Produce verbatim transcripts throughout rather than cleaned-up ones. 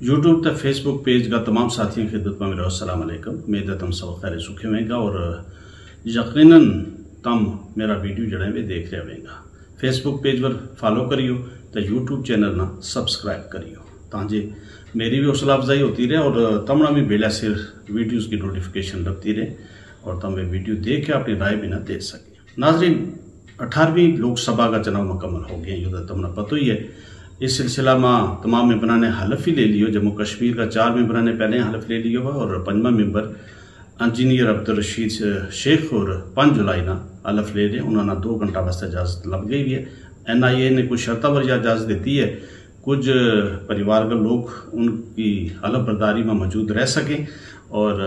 یوٹیوب تے فیس بک پیج کا تمام ساتھیوں کی خدمت میں میرا السلام علیکم۔ امید ہے تم سب خیر سکھے ہوئیں گا اور یقیناً تم میرا ویڈیو جڑے ہوئے دیکھ رہے ہوئیں گا۔ فیس بک پیج پر فالو کریو تے یوٹیوب چینل نا سبسکرائب کریو، تاں جے میری بھی حوصلہ افزائی ہوتی رہے اور تمنا بھی بیلا سر ویڈیوز کی نوٹیفکیشن لگتی رہے اور تم یہ ویڈیو دیکھ کے اپنی رائے بھی نہ دے سکے۔ ناظرین، اٹھارہویں لوک سبھا کا چناؤ مکمل ہو گیا، یہ تو تمنا پتو ہی ہے۔ اس سلسلہ ما تمام ممبراں نے حلف ہی لے لیو۔ جموں کشمیر کا چار ممبراں نے پہلے حلف لے لیو ہوا اور پنجواں ممبر انجینئر عبدالرشید شیخ اور پنج جولائی نا حلف لے لے، انہاں نا دو گھنٹہ واسطے اجازت لگ گئی ہوئی ہے۔ این آئی اے نے کچھ شرطاں پر یہ اجازت دیتی ہے، کچھ پریوار کا لوگ ان کی حلف برداری میں موجود رہ سکیں اور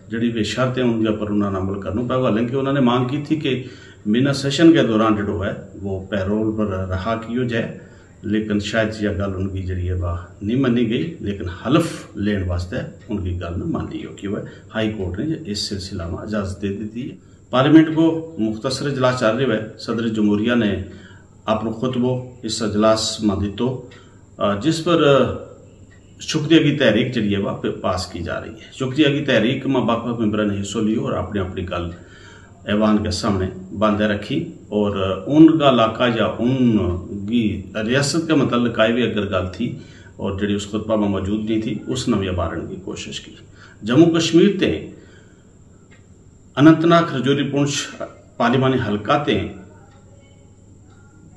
جڑی بھی شرط ہیں ان کے اوپر انہاں نے عمل کرنا پائے گا۔ حالانکہ انہاں نے مانگ کی تھی کہ مینا سیشن کے دوران جڑو ہے وہ پیرول پر رہا کیو جائے، لیکن شاید یہ گل ان کی جڑی ہے وہ نہیں منی گئی، لیکن حلف لین واسطے ان کی گل نہ مان لی ہو کہ وہ ہائی کورٹ نے اس سلسلہ میں اجازت دے دیتی ہے۔ پارلیمنٹ کو مختصر اجلاس چل رہی ہے۔ صدر جمہوریہ نے اپنو خطبو اس اجلاس ما دیتو، جس پر شکریہ کی تحریک جڑی ہے وہ پاس کی جا رہی ہے۔ شکریہ کی تحریک ما بک بک ممبراں نے حصو لیو اور اپنی اپنی گل ایوان کے سامنے باندھے رکھی اور ان کا علاقہ یا ان کی ریاست کے متعلق کائی بھی اگر گل تھی اور جڑی اس خطبہ میں موجود نہیں تھی، اس نے بھی ابھارن کی کوشش کی۔ جموں کشمیر تے اننت ناگ رجوری پونچھ پارلیمانی حلقہ تے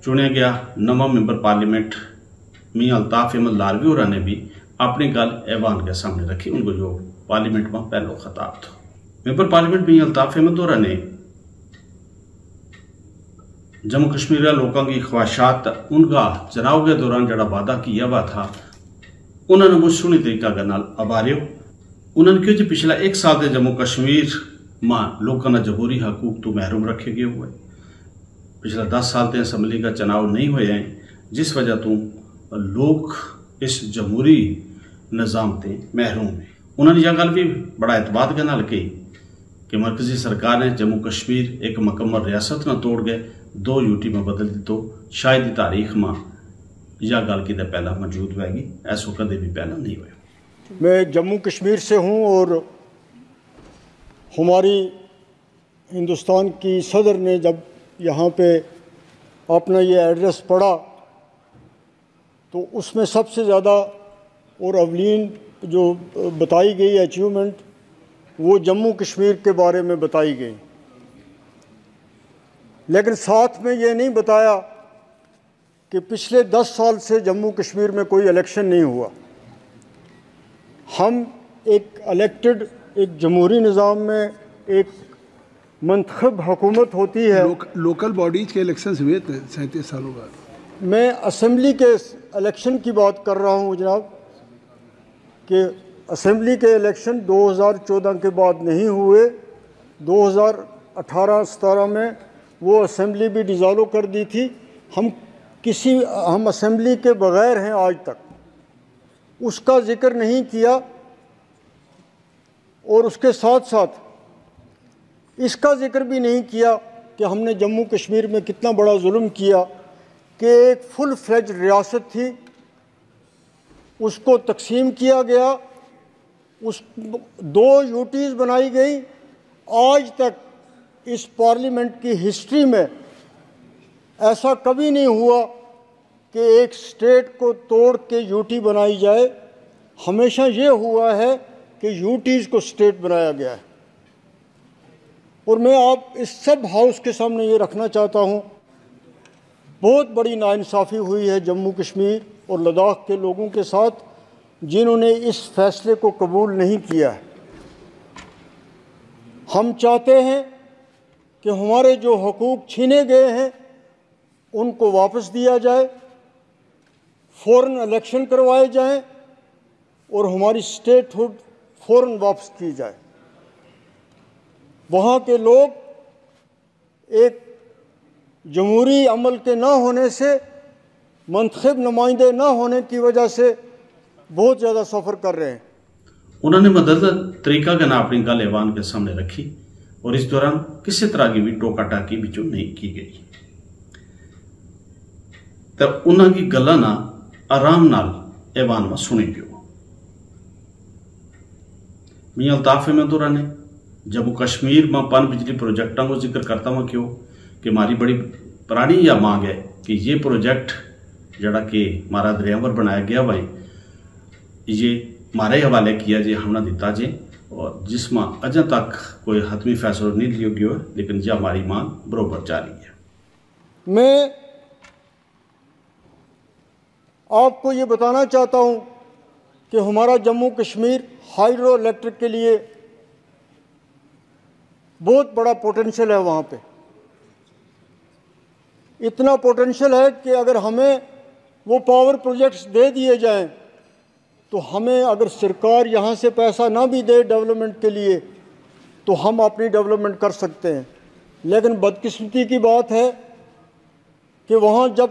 چنیا گیا نواں ممبر پارلیمنٹ میاں الطاف احمد لاروی ہوراں نے بھی اپنی گل ایوان کے سامنے رکھی۔ ان کو جو پارلیمنٹ ما پہلو خطاب تھو، ممبر پارلیمنٹ میاں الطاف احمد ہوراں نے جموں کشمیر کے لوکاں کی خواہشات، ان کا چناؤ کے دوران جڑا وعدہ کیا ہوا تھا، انہاں نے مجھ سونی طریقہ کے نال ابھاریو۔ انہاں نے کہیو جی پچھلا ایک سال تے جموں کشمیر ما لوکاں نا جمہوری حقوق تو محروم رکھے گئے ہوئے، پچھلا دس سال تے اسمبلی کا چناؤ نہیں ہوئے ہیں، جس وجہ تو لوک اس جمہوری نظام تے محروم ہیں۔ انہاں نے یہ گل بھی بڑا اعتماد کے نال کہی کہ مرکزی سرکار نے جموں کشمیر ایک مکمل ریاست نہ توڑ کے دو یوٹی ما بدل دیتو۔ شاید تاریخ ما یا گل کدے پہلا موجود ہوئے گی، ایسو کدے بھی پہلا نہیں ہوئے۔ میں جموں کشمیر سے ہوں اور ہماری ہندوستان کی صدر نے جب یہاں پہ اپنا یہ ایڈریس پڑھا تو اس میں سب سے زیادہ اور اولین جو بتائی گئی اچیومنٹ وہ جموں کشمیر کے بارے میں بتائی گئی، لیکن ساتھ میں یہ نہیں بتایا کہ پچھلے دس سال سے جموں کشمیر میں کوئی الیکشن نہیں ہوا۔ ہم ایک الیکٹڈ، ایک جمہوری نظام میں ایک منتخب حکومت ہوتی ہے۔ لوکل باڈیز کے الیکشنز ہوئے تھے سینتیس سالوں بعد۔ میں اسمبلی کے الیکشن کی بات کر رہا ہوں جناب، کہ اسمبلی کے الیکشن دو ہزار چودہ کے بعد نہیں ہوئے۔ دو ہزار اٹھارہ ستارہ میں وہ اسمبلی بھی ڈیزالو کر دی تھی۔ ہم کسی ہم اسمبلی کے بغیر ہیں آج تک، اس کا ذکر نہیں کیا۔ اور اس کے ساتھ ساتھ اس کا ذکر بھی نہیں کیا کہ ہم نے جموں کشمیر میں کتنا بڑا ظلم کیا کہ ایک فل فلیج ریاست تھی، اس کو تقسیم کیا گیا، اس دو یوٹیز بنائی گئی۔ آج تک اس پارلیمنٹ کی ہسٹری میں ایسا کبھی نہیں ہوا کہ ایک اسٹیٹ کو توڑ کے یوٹی بنائی جائے۔ ہمیشہ یہ ہوا ہے کہ یوٹیز کو اسٹیٹ بنایا گیا ہے۔ اور میں آپ اس سب ہاؤس کے سامنے یہ رکھنا چاہتا ہوں، بہت بڑی ناانصافی ہوئی ہے جموں کشمیر اور لداخ کے لوگوں کے ساتھ، جنہوں نے اس فیصلے کو قبول نہیں کیا ہے۔ ہم چاہتے ہیں کہ ہمارے جو حقوق چھینے گئے ہیں ان کو واپس دیا جائے، فوراً الیکشن کروائے جائیں اور ہماری اسٹیٹ ہڈ فوراً واپس کی جائے۔ وہاں کے لوگ ایک جمہوری عمل کے نہ ہونے سے، منتخب نمائندے نہ ہونے کی وجہ سے بہت زیادہ سفر کر رہے ہیں۔ انہاں نے مدد طریقہ کے نال اپنی گل ایوان کے سامنے رکھی اور اس دوران کسی طرح کی بھی ٹوکا ٹاکی بچوں نہیں کی گئی۔ تے انہاں کی گلاں نا آرام نال ایوان ما سنی گیو۔ میاں الطاف احمد ہوراں نے جموں کشمیر ما پن بجلی پروجیکٹاں کو ذکر کرتا ہوا کہیو کہ ماری بڑی پرانی یا مانگ ہے کہ یہ پروجیکٹ جڑا کہ مارا دریاور بنایا گیا ہوا ہے، یہ مارے حوالے کیا جے ہم نا دیتا جے، اور جس ما اجاں تک کوئی حتمی فیصلو نہیں لیو گیو ہے، لیکن جا ماری مانگ بروبر جاری ہے۔ میں آپ کو یہ بتانا چاہتا ہوں کہ ہمارا جموں کشمیر ہائیڈرو الیکٹرک کے لیے بہت بڑا پوٹینشل ہے وہاں پہ۔ اتنا پوٹینشل ہے کہ اگر ہمیں وہ پاور پروجیکٹس دے دیے جائیں تو ہمیں اگر سرکار یہاں سے پیسہ نہ بھی دے ڈیولپمنٹ کے لیے تو ہم اپنی ڈیولپمنٹ کر سکتے ہیں۔ لیکن بدقسمتی کی بات ہے کہ وہاں جب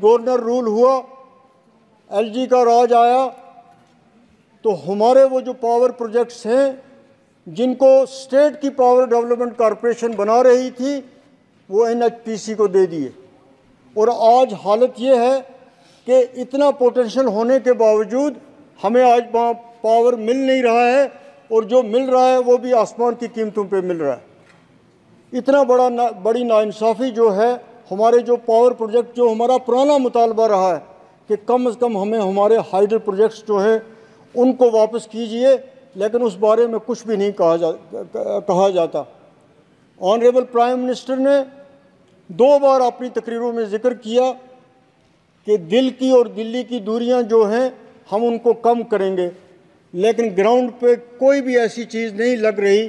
گورنر رول ہوا، ایل جی کا راج آیا، تو ہمارے وہ جو پاور پروجیکٹس ہیں جن کو اسٹیٹ کی پاور ڈیولپمنٹ کارپوریشن بنا رہی تھی، وہ این ایچ پی سی کو دے دیے۔ اور آج حالت یہ ہے کہ اتنا پوٹینشل ہونے کے باوجود ہمیں آج وہاں پاور مل نہیں رہا ہے، اور جو مل رہا ہے وہ بھی آسمان کی قیمتوں پہ مل رہا ہے۔ اتنا بڑا نا-، بڑی ناانصافی جو ہے، ہمارے جو پاور پروجیکٹ جو ہمارا پرانا مطالبہ رہا ہے کہ کم از کم ہمیں ہمارے ہائیڈل پروجیکٹس جو ہیں ان کو واپس کیجیے، لیکن اس بارے میں کچھ بھی نہیں کہا جا-، کہا جاتا۔ آنریبل پرائم منسٹر نے دو بار اپنی تقریروں میں ذکر کیا کہ دل کی اور دلی کی دوریاں جو ہیں ہم ان کو کم کریں گے، لیکن گراؤنڈ پہ کوئی بھی ایسی چیز نہیں لگ رہی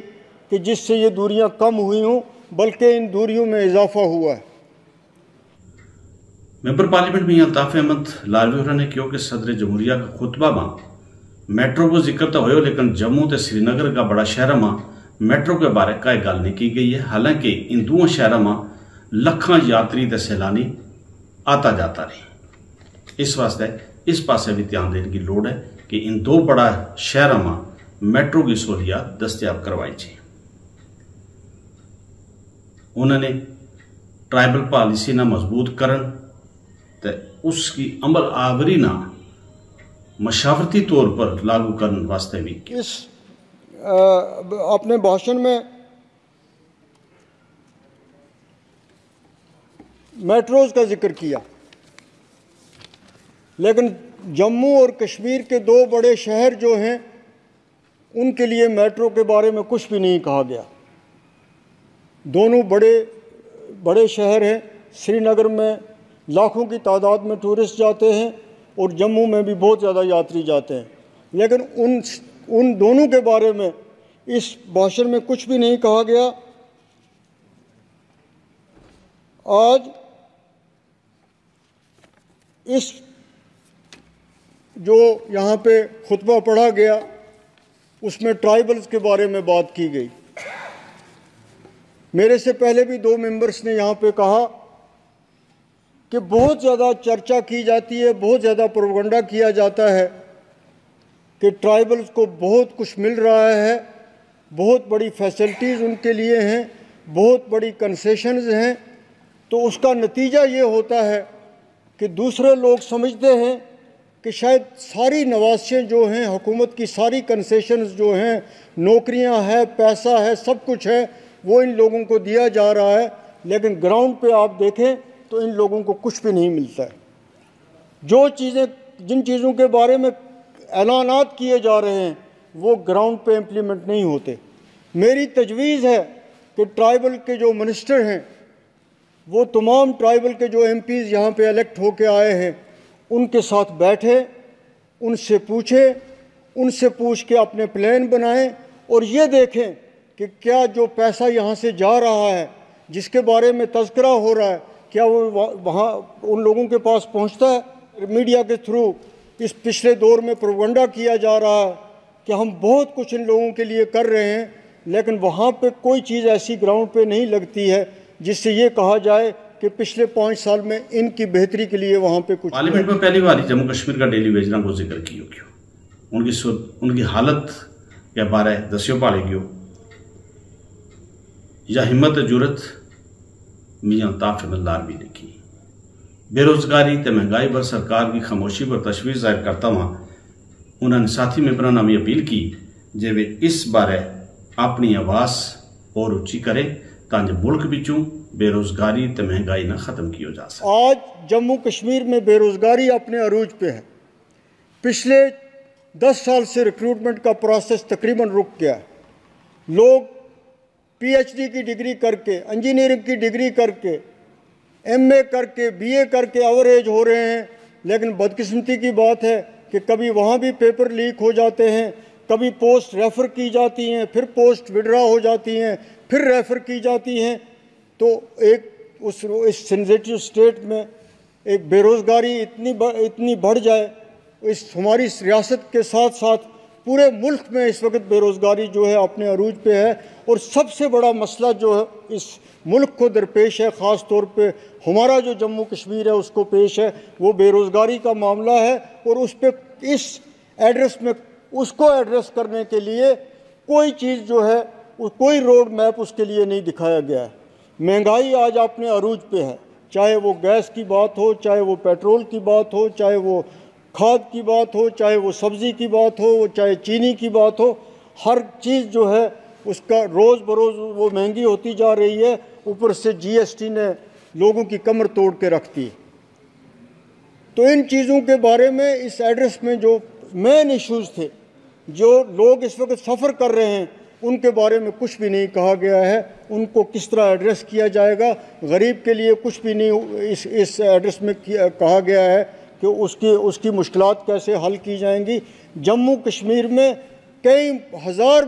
کہ جس سے یہ دوریاں کم ہوئی ہوں، بلکہ ان دوریوں میں اضافہ ہوا ہے۔ ممبر پارلیمنٹ میاں الطاف احمد لاروی ہوراں نے کہیو کہ صدر جمہوریہ کا خطبہ ما میٹرو کو ذکر تو ہویو، لیکن جموں تے سری نگر کا بڑا شہراں ما میٹرو کے بارے کائے گل نہیں کی گئی ہے، حالانکہ ان دوواں شہراں ما لکھاں یاتری تے سیلانی آتا جاتا رہی۔ اس واسطے اس پاسے بھی دھیان دین کی لوڑ ہے کہ ان دو بڑا شہراں ما میٹرو کی سہولیات دستیاب کروائی جائے۔ انہوں نے ٹرائبل پالیسی نا مضبوط کرن تے اس کی عمل آوری نا مشاورتی طور پر لاگو کرن واسطے بھی اس اپنے بھاشن میں میٹروز کا ذکر کیا، لیکن جموں اور کشمیر کے دو بڑے شہر جو ہیں ان کے لیے میٹرو کے بارے میں کچھ بھی نہیں کہا گیا۔ دونوں بڑے بڑے شہر ہیں۔ سری نگر میں لاکھوں کی تعداد میں ٹورسٹ جاتے ہیں اور جموں میں بھی بہت زیادہ یاتری جاتے ہیں، لیکن ان ان دونوں کے بارے میں اس بھاشن میں کچھ بھی نہیں کہا گیا۔ آج اس جو یہاں پہ خطبہ پڑھا گیا، اس میں ٹرائبلز کے بارے میں بات کی گئی۔ میرے سے پہلے بھی دو ممبرز نے یہاں پہ کہا کہ بہت زیادہ چرچا کی جاتی ہے، بہت زیادہ پروپیگنڈا کیا جاتا ہے کہ ٹرائبلز کو بہت کچھ مل رہا ہے، بہت بڑی فیسلٹیز ان کے لیے ہیں، بہت بڑی کنسیشنز ہیں۔ تو اس کا نتیجہ یہ ہوتا ہے کہ دوسرے لوگ سمجھتے ہیں کہ شاید ساری نوازشیں جو ہیں، حکومت کی ساری کنسیشنز جو ہیں، نوکریاں ہیں، پیسہ ہے، سب کچھ ہے، وہ ان لوگوں کو دیا جا رہا ہے، لیکن گراؤنڈ پہ آپ دیکھیں تو ان لوگوں کو کچھ بھی نہیں ملتا ہے۔ جو چیزیں جن چیزوں کے بارے میں اعلانات کیے جا رہے ہیں، وہ گراؤنڈ پہ امپلیمنٹ نہیں ہوتے۔ میری تجویز ہے کہ ٹرائبل کے جو منسٹر ہیں، وہ تمام ٹرائبل کے جو ایم پیز یہاں پہ الیکٹ ہو کے آئے ہیں، ان کے ساتھ بیٹھے، ان سے پوچھے، ان سے پوچھ کے اپنے پلان بنائیں اور یہ دیکھیں کہ کیا جو پیسہ یہاں سے جا رہا ہے، جس کے بارے میں تذکرہ ہو رہا ہے، کیا وہ وہاں ان لوگوں کے پاس پہنچتا ہے؟ میڈیا کے تھرو اس پچھلے دور میں پروپیگنڈا کیا جا رہا ہے کہ ہم بہت کچھ ان لوگوں کے لیے کر رہے ہیں، لیکن وہاں پہ کوئی چیز ایسی گراؤنڈ پہ نہیں لگتی ہے جس سے یہ کہا جائے کہ پچھلے پانچ سال میں ان کی بہتری کے لیے وہاں پہ کچھ پارلیمنٹ میں پہلی بار جموں کشمیر کا ڈیلی ویجراں کو ذکر کیو گیو، ان کی سو- ان کی حالت کے بارے دسیو پاڑے گیو۔ یا ہمت جرت میاں طاف احمد لاروی نے کی۔ بے روزگاری تے مہنگائی پر سرکار کی خاموشی پر تشویش ظاہر کرتا ہوا انہاں نے ساتھی ممبراں نا بھی اپیل کی جے ویہ اس بارے اپنی آواز اور اچی کریں، تاں جے ملک بچوں بے روزگاری تے مہنگائی نا ختم کیو جا سکے۔ آج جموں کشمیر میں بے روزگاری اپنے عروج پہ ہے۔ پچھلے دس سال سے ریکروٹمنٹ کا پروسیس تقریبا رک گیا۔ لوگ پی ایچ ڈی کی ڈگری کر کے، انجینئرنگ کی ڈگری کر کے، ایم اے کر کے، بی اے کر کے اوریج ہو رہے ہیں۔ لیکن بدقسمتی کی بات ہے کہ کبھی وہاں بھی پیپر لیک ہو جاتے ہیں، کبھی پوسٹ ریفر کی جاتی ہیں، پھر پوسٹ وڈرا ہو جاتی ہیں، پھر ریفر کی جاتی ہیں۔ تو ایک اس اس سینسیٹیو اسٹیٹ میں ایک بے روزگاری اتنی اتنی بڑھ جائے، اس ہماری ریاست کے ساتھ ساتھ پورے ملک میں اس وقت بے روزگاری جو ہے اپنے عروج پہ ہے۔ اور سب سے بڑا مسئلہ جو ہے اس ملک کو درپیش ہے، خاص طور پہ ہمارا جو جموں کشمیر ہے اس کو پیش ہے، وہ بے روزگاری کا معاملہ ہے۔ اور اس پہ اس ایڈریس میں اس کو ایڈریس کرنے کے لیے کوئی چیز جو ہے، کوئی روڈ میپ اس کے لیے نہیں دکھایا گیا ہے۔ مہنگائی آج اپنے عروج پہ ہے، چاہے وہ گیس کی بات ہو، چاہے وہ پیٹرول کی بات ہو، چاہے وہ کھاد کی بات ہو، چاہے وہ سبزی کی بات ہو، چاہے چینی کی بات ہو، ہر چیز جو ہے اس کا روز بروز وہ مہنگی ہوتی جا رہی ہے۔ اوپر سے جی ایس ٹی نے لوگوں کی کمر توڑ کے رکھ دی۔ تو ان چیزوں کے بارے میں اس ایڈریس میں جو مین ایشوز تھے، جو لوگ اس وقت سفر کر رہے ہیں، ان کے بارے میں کچھ بھی نہیں کہا گیا ہے۔ ان کو کس طرح ایڈریس کیا جائے گا؟ غریب کے لیے کچھ بھی نہیں اس اس ایڈریس میں کہا گیا ہے کہ اس کی اس کی مشکلات کیسے حل کی جائیں گی۔ جموں کشمیر میں کئی ہزار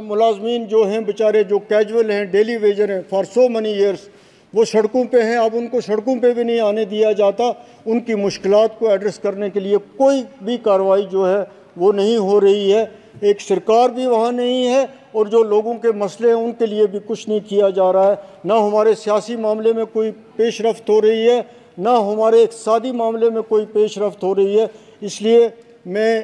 ملازمین جو ہیں بیچارے، جو کیجول ہیں، ڈیلی ویجر ہیں، فار سو منی ایئرس، وہ سڑکوں پہ ہیں۔ اب ان کو سڑکوں پہ بھی نہیں آنے دیا جاتا۔ ان کی مشکلات کو ایڈریس کرنے کے لیے کوئی بھی کارروائی جو ہے وہ نہیں ہو رہی ہے۔ ایک سرکار بھی وہاں نہیں ہے، اور جو لوگوں کے مسئلے ہیں ان کے لیے بھی کچھ نہیں کیا جا رہا ہے۔ نہ ہمارے سیاسی معاملے میں کوئی پیش رفت ہو رہی ہے، نہ ہمارے اقتصادی معاملے میں کوئی پیش رفت ہو رہی ہے۔ اس لیے میں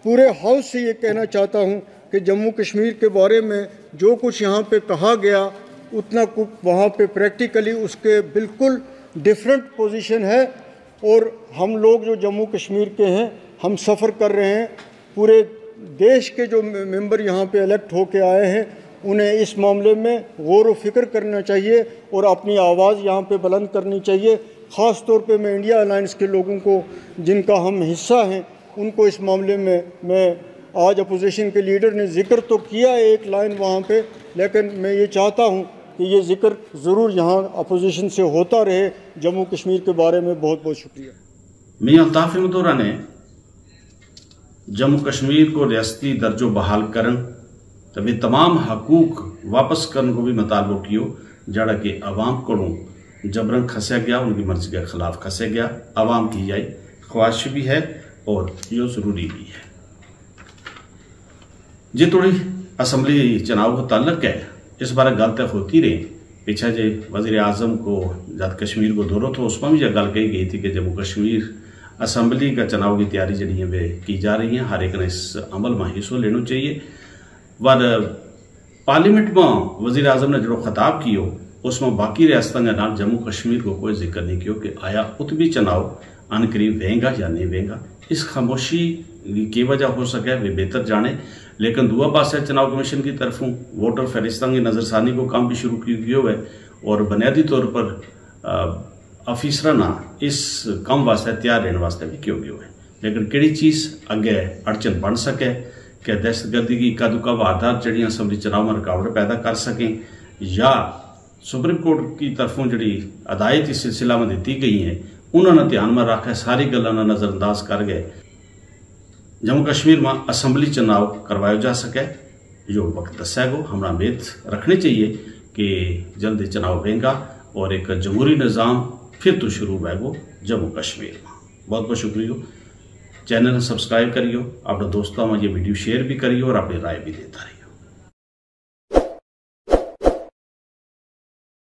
پورے ہاؤس سے یہ کہنا چاہتا ہوں کہ جموں کشمیر کے بارے میں جو کچھ یہاں پہ کہا گیا، اتنا کچھ وہاں پہ پریکٹیکلی اس کے بالکل ڈفرنٹ پوزیشن ہے۔ اور ہم لوگ جو جموں کشمیر کے ہیں، ہم سفر کر رہے ہیں۔ پورے دیش کے جو ممبر یہاں پہ الیکٹ ہو کے آئے ہیں، انہیں اس معاملے میں غور و فکر کرنا چاہیے اور اپنی آواز یہاں پہ بلند کرنی چاہیے۔ خاص طور پہ میں انڈیا الائنس کے لوگوں کو، جن کا ہم حصہ ہیں، ان کو اس معاملے میں میں آج اپوزیشن کے لیڈر نے ذکر تو کیا ہے ایک لائن وہاں پہ، لیکن میں یہ چاہتا ہوں کہ یہ ذکر ضرور یہاں اپوزیشن سے ہوتا رہے۔ جموں کشمیر کے بارے میں بہت بہت شکریہ۔ میاں الطاف احمد دورہ نے جموں کشمیر کو ریاستی درجو بحال کرن تے ویہ تمام حقوق واپس کرن کو بھی مطالبو کیو، جڑا کہ عوام کولوں جبرن کھسیا گیا، ان کی مرضی کے خلاف کھسیا گیا۔ عوام کی یہی خواہش بھی ہے اور یوہ ضروری بھی ہے۔ جی توڑی اسمبلی چناؤ کو تعلق ہے، اس بارے گل تے ہوتی رہی۔ پچھا جے وزیر اعظم کو جد کشمیر کو دورو تھو، اس ما بھی یہ گل کہی گئی تھی کہ جموں کشمیر اسمبلی کا چناؤ کی تیاری جڑی ہیں وہ کی جا رہی ہیں، ہر ایک نے اس عمل ما حصو لینو چاہیے۔ ور پارلیمنٹ ما وزیر اعظم نے جڑو خطاب کیو، اس ما باقی ریاستاں کے نال جموں کشمیر کو کوئی ذکر نہیں کیو کہ آیا ات بھی چناؤ ان قریب وینگا یا نہیں وینگا۔ اس خاموشی کی وجہ ہو سکے وہ بہتر جانے۔ لیکن دوا پاسے چناؤ کمیشن کی طرفوں ووٹر فہرستاں کی نظرثانی کو کام بھی شروع کیو گیو ہے، اور بنیادی طور پر آفیسراں نا اس کم واسطے تیار رہن واسطے بھی کیو گیو ہے۔ لیکن کہڑی چیز اگے اڑچن بن سکے کہ دہشت گردی کی اکا دکا واردات جڑیاں اسمبلی چناؤ ما رکاوٹ پیدا کر سکیں، یا سپریم کورٹ کی طرفوں جڑی ہدایت اس سلسلہ ما دتی گئی ہیں، انہاں نا دھیان ما رکھ کے ساری گلاں نا نظرانداز کر گئے جموں کشمیر ما اسمبلی چناؤ کروایو جا سکے۔ یوہ وقت دسے گو، ہمنا امید رکھنی چاہیے کہ جلدی چناؤ وینگا اور ایک جمہوری نظام پھر تو شروع ہوئے گو جموں کشمیر ما۔ بہت بہت شکریہ۔ چینل نا سبسکرائب کریو، اپنے دوستاں ما یہ ویڈیو شیئر بھی کریو اور اپنی رائے بھی دیتا رہیو۔